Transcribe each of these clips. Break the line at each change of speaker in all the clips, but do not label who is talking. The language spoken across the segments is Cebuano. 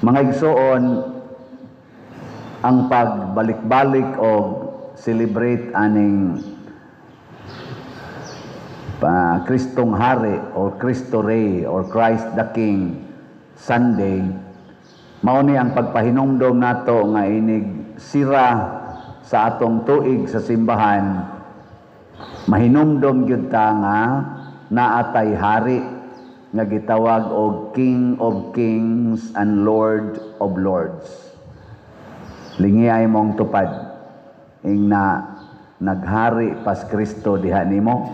Mga igsoon, ang pagbalik-balik o celebrate aning pa Kristong Hari or Cristo Rey or Christ the King Sunday, mao ni ang pagpahinumdom nato nga inig sira sa atong tuig sa simbahan, mahinumdom gyud ta nga naatay hari nga gitawag og King of Kings and Lord of Lords. Lingi ay mong tupad ing na naghari pas Kristo diha nimo.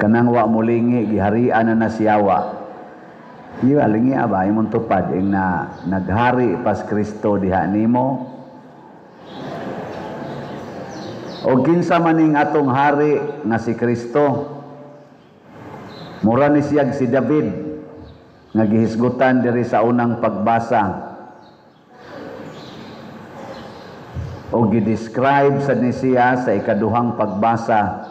Kanang wa molingi, giharian na na siyawa. Iya, lingi ba imong tupad ing na naghari pas Kristo diha nimo? O kinsa maning atong hari nga si Kristo? Mura ni siyag si David nga gihisgutan diri sa unang pagbasa. O gidescribe sad ni siya sa ikaduhang pagbasa.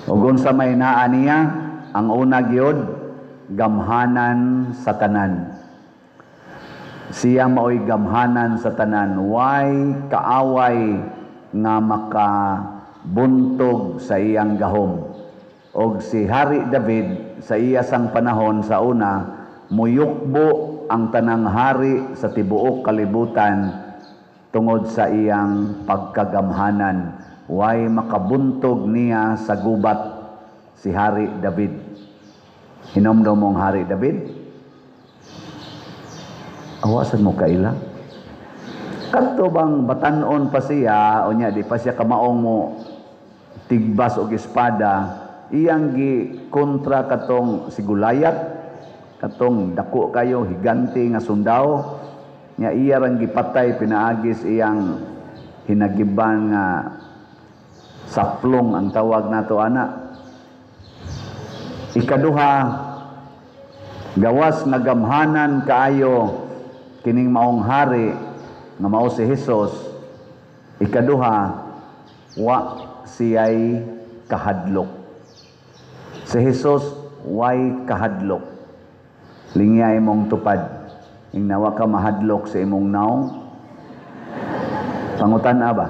O unsa may naa niya, ang una gyud, gamhanan sa tanan. Siya maoy gamhanan sa tanan. Way kaaway nga makabuntog sa iyang gahom. Og si Hari David sa iya sang panahon sa una, muyukbo ang tanang hari sa tibuok kalibutan tungod sa iyang pagkagamhanan. Way makabuntog niya sa gubat si Hari David. Hinomdom mong Hari David? Awasan mo kaila? Kadto bang batanon pa siya, o niya, di pa siya kamaong mo tigbas og espada, iyang gi kontra katong si Gulayat, katong dako kayo, higante nga sundao, nya iya rang gipatay pinaagis iyang hinagiban nga saplong ang tawag nato ana. Ikaduha, gawas nga gamhanan kaayo kining maong hari nga mao si Hesus. Ikaduha, wa siya'y kahadlok. Si Hesus way kahadlok. Lingya imong tupad ing nawa ka mahadlok sa imong naong. Pangutan ba?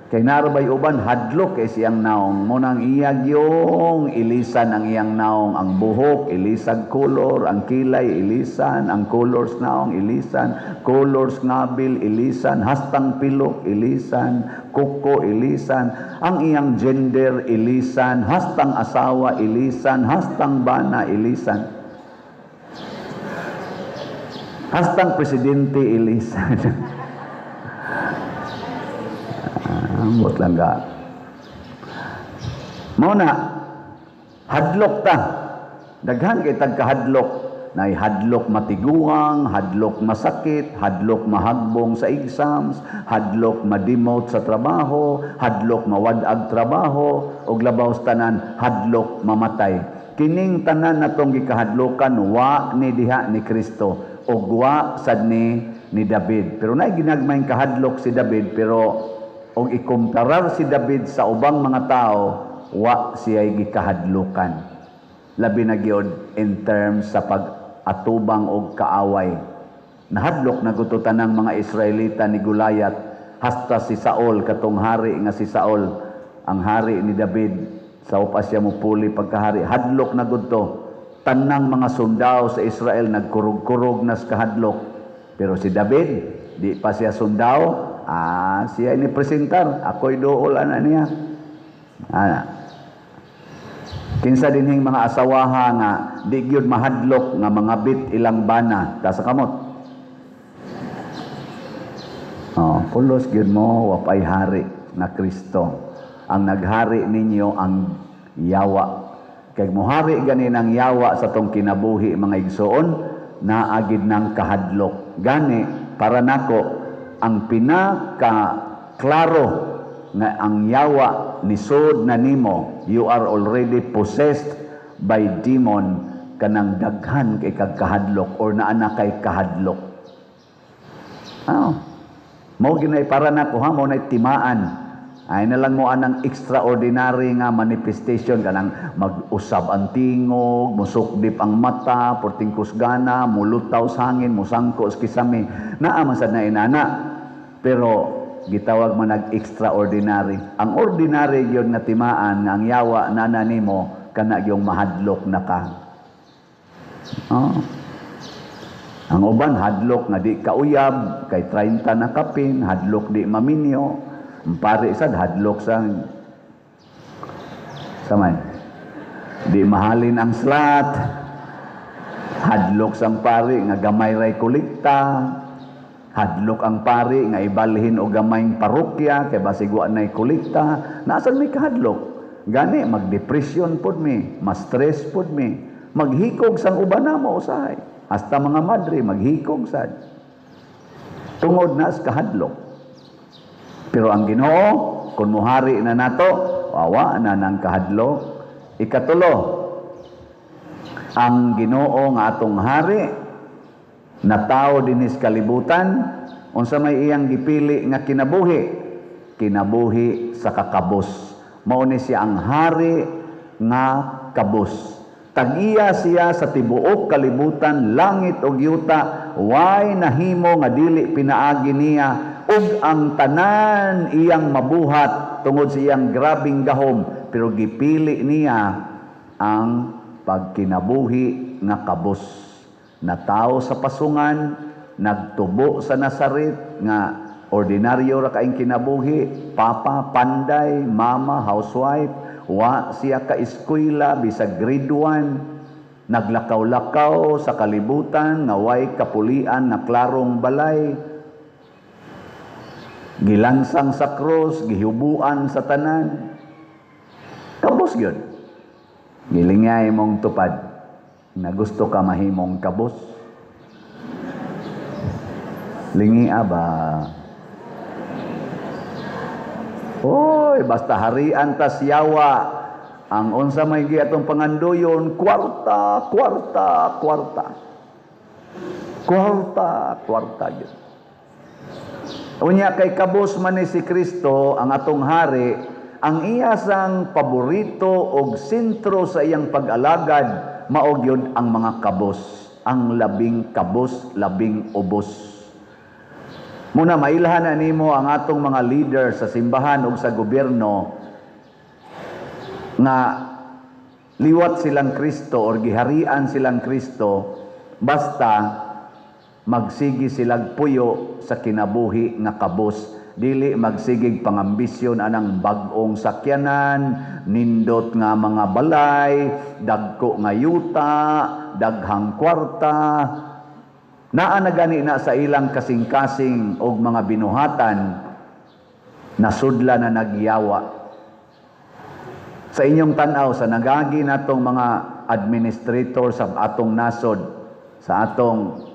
Kay narabay uban hadlok kay siyang naong. Mo nang iyag yung ilisan ang iyang naong, ang buhok ilisag color, ang kilay ilisan, ang colors naong ilisan, colors ngabil ilisan, hastang pilok ilisan, kuko ilisan, ang iyang gender ilisan, hastang asawa ilisan, hastang bana ilisan, hastang presidente ilisan. Ambot lang ga. Mao na hadlok ta. Daghan kay tagkahadlok. Nay hadlok matiguang, hadlok masakit, hadlok mahagbong sa exams, hadlok ma-demote sa trabaho, hadlok mawad-ag trabaho, ug labaw sa tanan hadlok mamatay. Kining tanan natong gikahadlokan wa ni diha ni Kristo ug wa sad ni David. Pero nay ginagmayng kahadlok si David, pero og ikumparar si David sa ubang mga tao, wa siya'y gikahadlokan. Labi na gyud in terms sa pag-atubang og kaaway. Nahadlok na guto tanang mga Israelita ni Goliath, hasta si Saul, katong hari nga si Saul, ang hari ni David, sa upa siya mupuli pagkahari. Hadlok na gudto. Tanang mga sundao sa Israel nagkurog-kurog nas kahadlok. Pero si David, di pa siya sundao, siya ini presentar, ako'y dool ana niya. Ana. Kinsa dinhing mga asawaha nga di gyud mahadlok nga mga bit ilang bana, ta sa kamot. Oh, pulos gyud mo wapay hari nga Kristo. Ang naghari ninyo ang yawa. Kay mohari gani ang yawa sa tong kinabuhi mga igsoon, naagid ng kahadlok. Gani para nako ang pinaka-klaro nga ang yawa nisod na nimo, you are already possessed by demon, kanang daghan kay kagkahadlok or naa na kay kahadlok. Mao ginay para nako ha, mao nay timaan. Ay na lang mo anang extraordinary nga manifestation, kanang mag-usab ang tingog, musukdip ang mata, porting kusgana, mulutaw sa hangin, musangko sa kisame. Naa man sad na inana. Pero gitawag man nag extraordinary. Ang ordinary gyud nga timaan nga ang yawa nana nimo kana gyung mahadlok na ka. Oh. Ang uban hadlok nga di kauyab kay 30 na kapin, hadlok di maminyo. Pare sad hadlok sa saman. Di mahalin ang slat. Hadlok sang pari nga gamay ray kolekta. Hadlok ang pari nga ibalhin og gamayng parokya kay basig wa nay kolekta. Naasan mi kahadlok? Gani magdepresyon pod mi, ma-stress pod mi, maghikog sang uban namo usahay. Hasta mga madre maghikog sad. Tungod na sa kahadlok. Pero ang Ginoo, kung muhari na nato, wawa na nang kahadlok. Ikatulo, ang Ginoo nga atong hari, na tao dinis kalibutan, unsa may iyang gipili nga kinabuhi? Kinabuhi sa kakabos. Mao ni siya ang hari nga kabos. Tag-iya siya sa tibuok kalibutan, langit ug yuta, way nahimo nga dili pinaagi niya, ug ang tanan iyang mabuhat tungod sa iyang grabing gahom, pero gipili niya ang pagkinabuhi nga kabos. Natawo sa pasungan, nagtubo sa Nazaret nga ordinaryo ra kaing kinabuhi, papa panday, mama housewife, wa siya ka eskwela bisag grade 1, naglakaw-lakaw sa kalibutan nga way kapulian nga klarong balay, gilansang sa krus, gihubuan sa tanan. Kabos gyud. Gilingay mong tupad na gusto ka mahimong kabos. Lingi ba? Oy, basta harian tas yawa. Ang unsa may giatong pangandoyon, kwarta, kwarta, kwarta. Kwarta, kwarta gyud. Unya kay kabos man ni si Kristo ang atong hari, ang iya sang paborito og sentro sa iyang pag-alagad mao gyud ang mga kabos, ang labing kabos, labing ubos. Muna mailhan na nimo ang atong mga leader sa simbahan ug sa gobyerno nga liwat silang Kristo or giharian silang Kristo basta magsigi silag puyo sa kinabuhi nga kabos, dili magsigig pangambisyon anang bag-ong sakyanan, nindot nga mga balay, dagko nga yuta, daghang kwarta. Naa na gani na sa ilang kasing-kasing og mga binuhatan, nasudla na nagyawa. Sa inyong tan-aw, sa nagagi natong mga administrator sa atong nasod, sa atong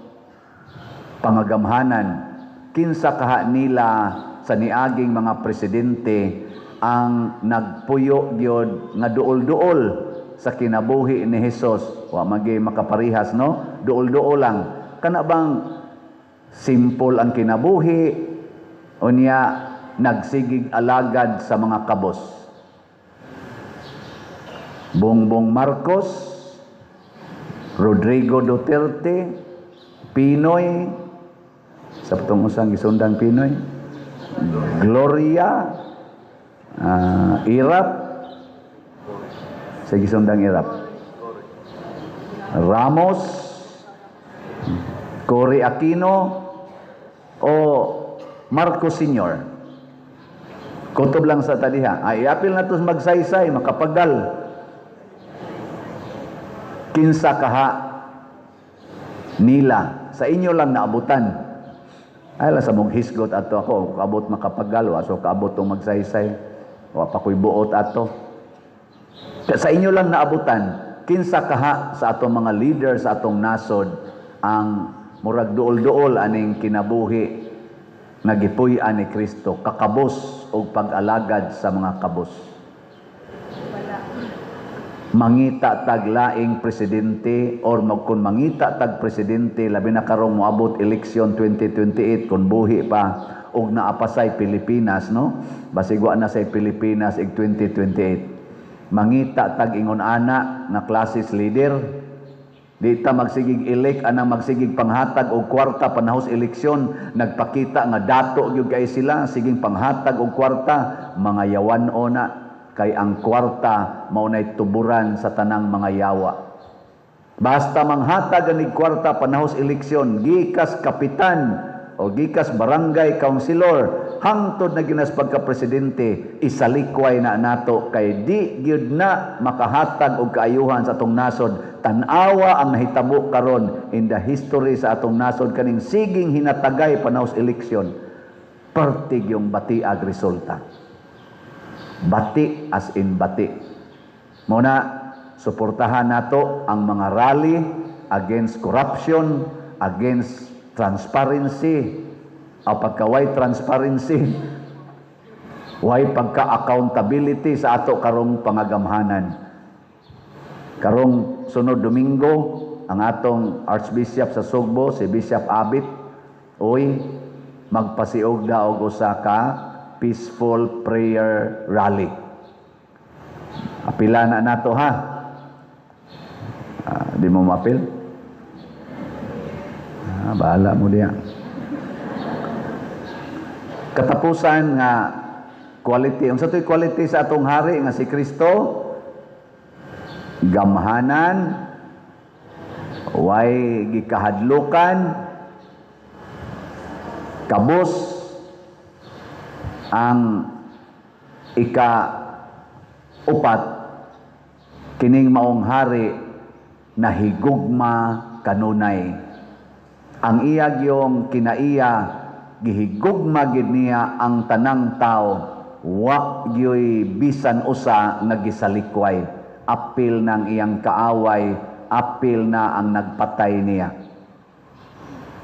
pangagamhanan, kinsa kaha nila sa niaging mga presidente ang nagpuyo gyud nga duol-duol sa kinabuhi ni Hesus? Wa magi makaparihas, no? Duol-duol lang. Kana bang simple ang kinabuhi unya nagsigig alagad sa mga kabos? Bongbong Marcos, Rodrigo Duterte, Pinoy, sa patong usang gisundang Pinoy, Gloria, Irap, sa gisundang Irap, Ramos, Cory Aquino, o Marcos Sr. Kutob lang sa tadiha. Ay, apil na to magsaysay, makapagal. Kinsa kaha nila. Sa inyo lang naabutan. Ay, lang sa mong hisgot ato ako. Kaabot makapagal. So, kaabot tong magsaysay. Wa pa ko'y buot ato. Sa inyo lang naabutan. Kinsa kaha sa atong mga leader, sa atong nasod, ang murag duol-duol aning kinabuhi nga gipuy-an ni Kristo, kakabos og pag-alagad sa mga kabos. Mangita tag laing presidente or kun mangita tag presidente, labi na karong moabot eleksyon 2028 kun buhi pa Og naa pa say Pilipinas, no? Basig wa na say Pilipinas ig 2028. Mangita tag ingon ana nga classes leader. Di ta magsigig elect anang magsigig panghatag og kwarta panahos eleksyon, nagpakita nga dato gyud kay sila, siging panghatag og kwarta, mga yawan-o na, kay ang kwarta mao nay tuburan sa tanang mga yawa. Basta manghatag anig kwarta panahos eleksyon, gikas kapitan o gikas barangay councilor hangtod na ginas pagka-presidente, isalikway na nato kay di gyud na makahatag og kaayuhan sa atong nasod. Tan-awa ang nahitabo karon in the history sa atong nasod, kaning siging hinatagay panahos eleksyon. Pertig yung bati ag resulta. Bati as in bati. Mao na suportahan nato ang mga rally against corruption, against transparency. O pagka way transparency, way pagka-accountability sa ato karong pangagamhanan. Karong sunod Domingo, ang atong Archbishop sa Sugbo, si Bishop Abit, uy, magpasiugda og usa ka peaceful prayer rally. Apila na nato, ha. Di mo maapil? Bahala mo diya. Katapusan nga quality. Unsa to'y quality sa atong hari nga si Kristo? Gamhanan, way gikahadlukan, kabus ang ika upat, kining maong hari nahigugma kanunay. Ang iya gyong kinaiya, gihigugma gid niya ang tanang tao, wa gyoy bisan usa nga gisalikway, apil ng iyang kaaway, apil na ang nagpatay niya.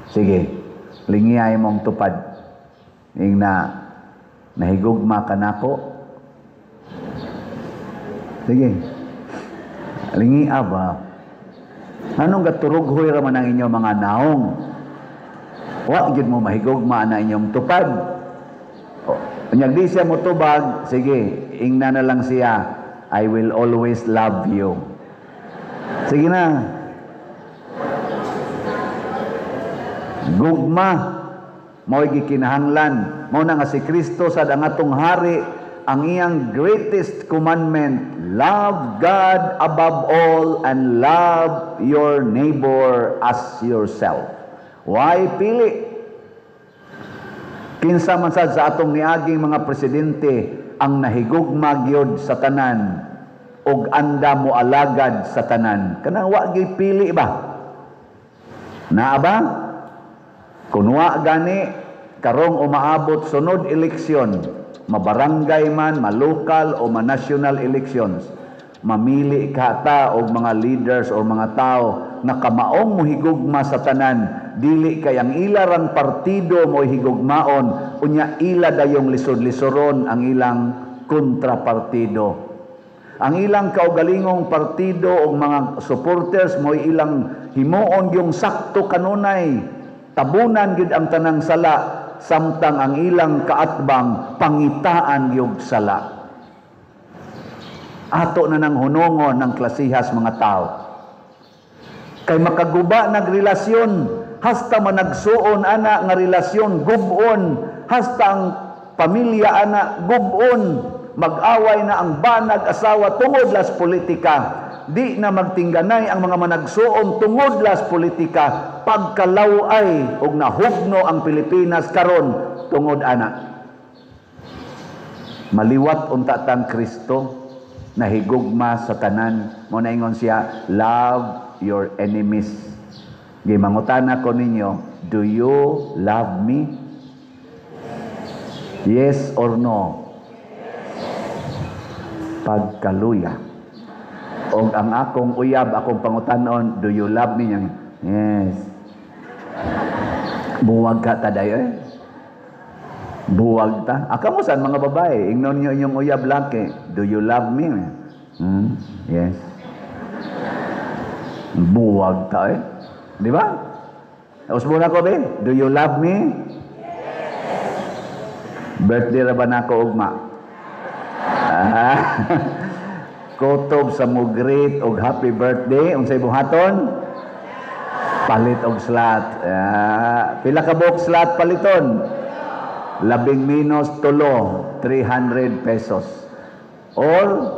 Sige, lingiyay mong tupad. Ing na, nahigugma ka nako. Sige. Lingia ba? Anong gaturughoy ra man ang inyong mga naong? Wa gyud mo mahigugma na inyong tupad. O, unyag di siya motubag, sige, ingna na lang siya, "I will always love you." Sige na. Gugma mao'y gikinahanglan. Mao na nga si Kristo sad ang atong hari, ang iyang greatest commandment, love God above all and love your neighbor as yourself. Why pili? Kinsa man sad sa atong niaging mga presidente ang nahigugma gyud sa tanan og anda mo alagad sa tanan? Kanang wa gyud pili ba? Naa ba? Kun wa gani, karong umaabot sunod eleksyon, mabarangay man, malokal o ma-national elections, mamili ka ta og mga leaders o mga tao nga kamaong mohigugma sa tanan, dili kay ang ila rang partido mo higugmaon, unya ila dayong lisod-lisoron ang ilang kontrapartido. Ang ilang kaugalingong partido o mga supporters mo ilang himuon yung sakto kanunay, tabunan gyud ang tanang sala, samtang ang ilang kaatbang pangitaan gyud sala. Ato na nang hunongon ng klasihas mga tao. Kay makaguba nagrelasyon, hasta managsuon ana nga relasyon gubon, hasta ang pamilya ana gubon, mag-away na ang banag asawa tungod las politika. Di na magtingganay ang mga managsuon tungod las politika. Pagkalaw-ay og nahugno ang Pilipinas karon tungod ana. Maliwat unta tang Kristo nahigugma sa tanan. Mo naingon siya, "Love your enemies." Gimangutana ko ninyo, do you love me? Yes or no? Pagkaluya. Og ang akong uyab, akong pangutanon, "Do you love me?" Yang, "Yes." Buwag ka taday eh. Buwag ta. Aka mo saan mga babae, ingnon nyo inyong uyab laki, "Do you love me?" "Yes." Buwag ta eh. Di ba? Usbo na ko be, do you love me? Yes. Birthday ra ba nako ugma? Ah. Kutob sa mo greet og happy birthday, unsay buhaton? Palit og slot. Ah, pila ka buok slot paliton? 13, 300 pesos. Or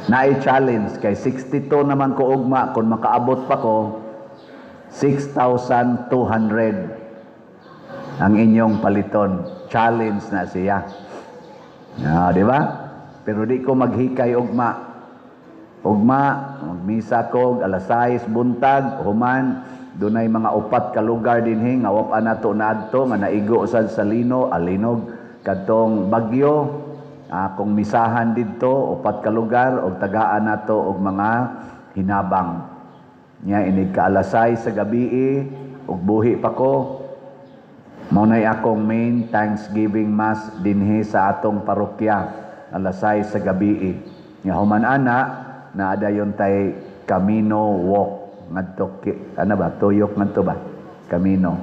naay challenge kay 62 naman ko ugma, kung makaabot pa ko 6,200 ang inyong paliton. Challenge na siya. Ah, di ba? Pero di ko maghikay ugma. Ugma, magmisa ko alas 6 buntag, human dunay mga upat ka lugar dinhi nga wa pa nato naadto nga naigo sad sa lino, alinog kadtong bagyo, akong misahan didto upat ka lugar og tagaan nato og mga hinabang. Nya inig ka alas 6 sa gabi og buhi pa ko, mao nay akong main Thanksgiving Mass dinhi sa atong parokya alas 6 sa gabi. Nya human ana, naa dayon tay Camino Walk ngadto ana ba, tuyok ngadto ba Camino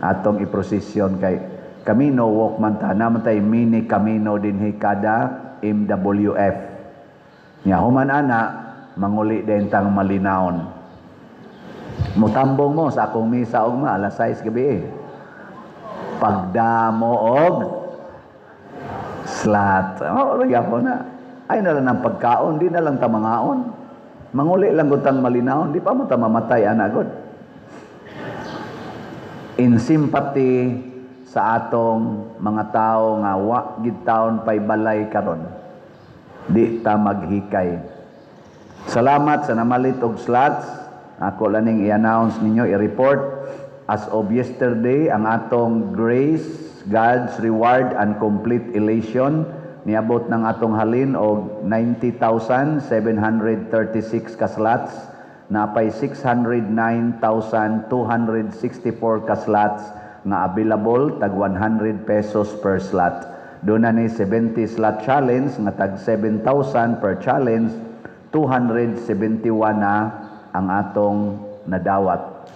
atong iprosesyon kay Camino Walk man ta, naman tay mini Camino dinhi kada MWF. Nya human ana, manguli din tang Malinawon. Mutambong mo sa akong misa ugma alas 6 gabi. Pagdamo og slot. Oh, gyapon na. Ay na lang ang pagkaon, di na lang ta mangaon. Manguli lang gud tang Malinawon, di pa mo ta mamatay ana gud. In sympathy sa atong mga tao nga wa gid taon pay balay karon. Di ta maghikay. Salamat sa namalit og slots. Ako lang ning i-announce ninyo, i-report. As of yesterday, ang atong Grace, God's Reward and Complete Elation, niabot ng atong halin og 90,736 ka slots, napay 609,264 ka slots nga available, tag 100 pesos per slot. Doon na ni 70 slot challenge nga tag 7,000 per challenge, 271 na ang atong nadawat.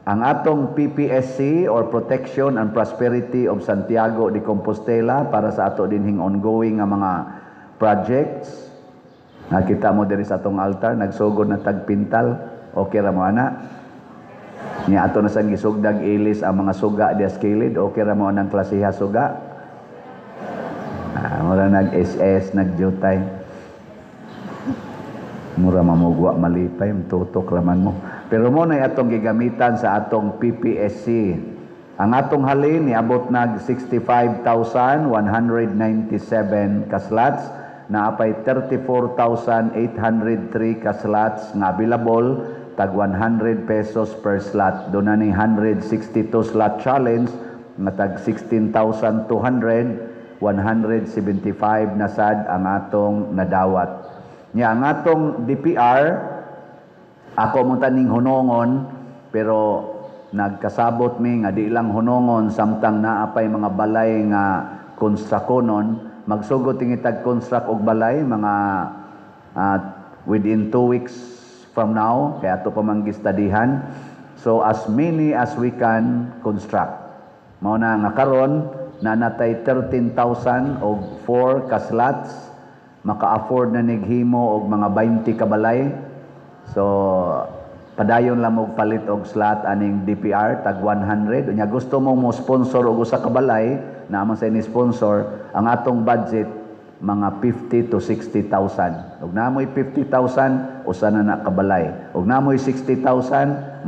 Ang atong PPSC or Protection and Prosperity of Santiago de Compostela para sa ato dinhing ongoing nga mga projects. Nakita mo diri sa atong altar, nagsugod na tagpintal. Okay ra mo ana? Nya ato na sang gisugdag ilis ang mga suga dias kilid. Okay ra mo anang klasiha suga? Ah, mura nag-SS, nag-jutay. Mura mamugwa malipay, tutok raman mo. Pero mo na atong gigamitan sa atong PPSC. Ang atong halin niabot nag 65,197 ka slots, naapay 34,803 ka slots nga available, tag 100 pesos per slot. Doon na ni 162 slot challenge nga tag 16,200, 175 na sad ang atong nadawat. Nya ang atong DPR, ako mo taning hunongon, pero nagkasabot mi nga di lang hunongon samtang naa pay mga balay nga konstrakonon. Magsugod tingitag construct og balay mga within 2 weeks from now, kaya ato pa man gistadihan. So as many as we can construct. Mao na nga karon na natay 13,000 og 4 ka slots, maka-afford na nighimo og mga 20 ka balay. So padayon lang og palit og slot aning DPR tag 100. Unya gusto mo mo sponsor og usa ka balay, naa man sa ni sponsor, ang atong budget mga 50 to 60,000. Ug namoy 50,000, usa na na kabalay. Ug namoy 60,000,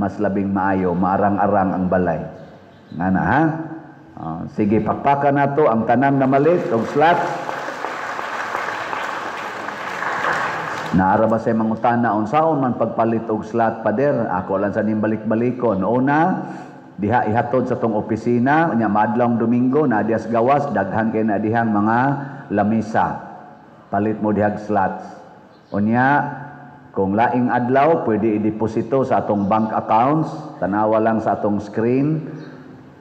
mas labing maayo, maarang-arang ang balay. Nga na ha? Sige, pakpakan nato ang tanan na malit og slot. Naara ba sa mangutana unsaon man pagpalit og slot, pader? Ako lang sa ning balik-balikon. Una, diha ihatod sa tong opisina, unya maadlawng Domingo na dias gawas, daghan kay na dihang mga lamisa. Palit mo dihag slots. Unya, kung laing adlaw, pwede i-deposito sa atong bank accounts, tanawa lang sa atong screen.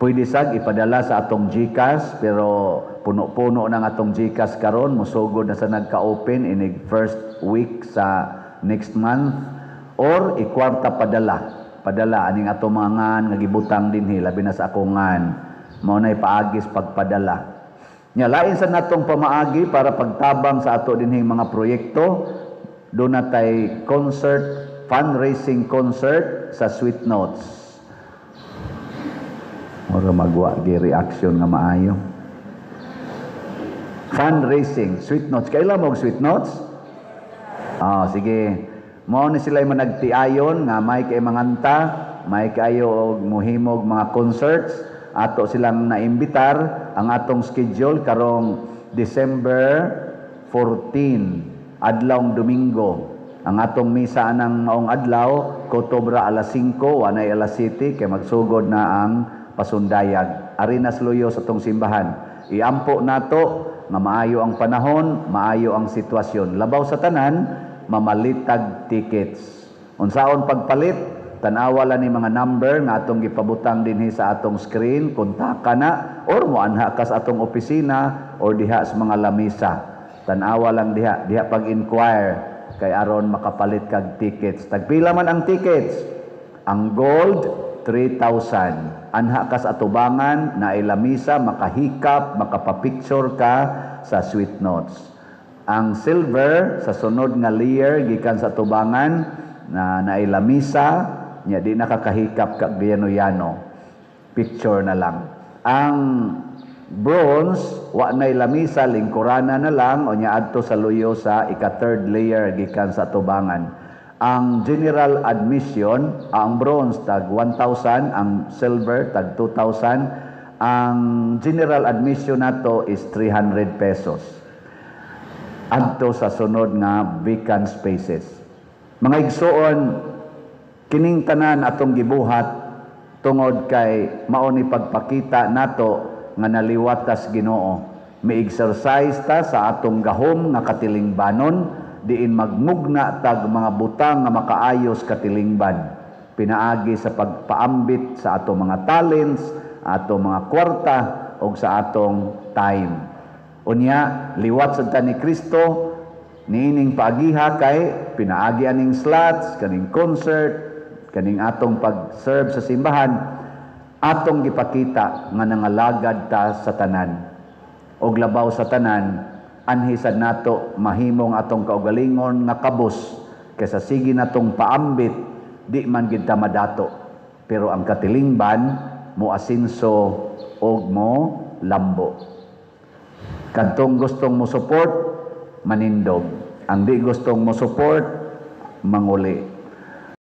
Pwede sag ipadala sa atong GCash, pero puno-puno ng atong GCash karon, musugod na sa nagka-open inig first week sa next month, or ikwarta padala. Padala aning atong mga ngan nga gibutang dinhi, labi na sa akong ngan. Mao nay paagis pagpadala. Nya lain sa natong pamaagi para pagtabang sa ato dinhing mga proyekto, duna tay concert, fundraising concert sa Sweet Notes. Mura magwa gi reaction nga maayo. Fundraising, Sweet Notes. Kaila mo og Sweet Notes? Ah, sige. Mao ni sila managtiayon nga may kay manganta, may kayo og muhimog mga concerts. Ato silang naimbitar. Ang atong schedule karong December 14, adlawng Domingo. Ang atong misa anang maong adlaw, kotobra alas 5, wanay alas 7 kay magsugod na ang pasundayag. Ari na sa luyo sa atong simbahan. Iampo nato nga maayo ang panahon, maayo ang sitwasyon. Labaw sa tanan, mamalitag tickets. Unsaon pagpalit? Tan-awa lang ni mga number nga atong gipabutang dinhi sa atong screen, kontaka na or moanha ka sa atong opisina or diha sa mga lamisa. Tan-awa lang diha, diha pag-inquire kay aron makapalit kag tickets. Tagpila man ang tickets? Ang gold, 3,000. Anha ka sa atubangan, naay lamisa, makahikap, makapapicture ka sa Sweet Notes. Ang silver, sa sunod nga layer gikan sa atubangan na naay lamisa, nya di nakakahikap ka yano-yano. Picture na lang. Ang bronze, wa nay lamisa, lingkurana na lang o nya adto sa luyo sa ika third layer gikan sa atubangan. Ang general admission, ang bronze tag 1,000, ang silver tag 2,000. Ang general admission nato is 300 pesos. Adto sa sunod nga vacant spaces. Mga igsuon, kining tanan atong gibuhat tungod kay mao ni pagpakita nato nga naliwat tas Ginoo. Mi-exercise ta sa atong gahom nga katilingbanon, diin magmugna tag mga butang nga makaayos katilingban pinaagi sa pagpaambit sa atong mga talents, atong mga kwarta og sa atong time. Unya liwat sad ta ni Kristo niining paagiha kay pinaagi aning slots, kaning concert, kaning atong pag-serve sa simbahan, atong gipakita nga nangalagad ta sa tanan. Og labaw sa tanan, anhi sad nato mahimong atong kaugalingon nga kabus kaysa sige natong paambit, di man gid ta madato. Pero ang katilingban mo asinso og mo lambo. Kadtong gustong mo support, manindog. Ang di gustong mo support, manguli.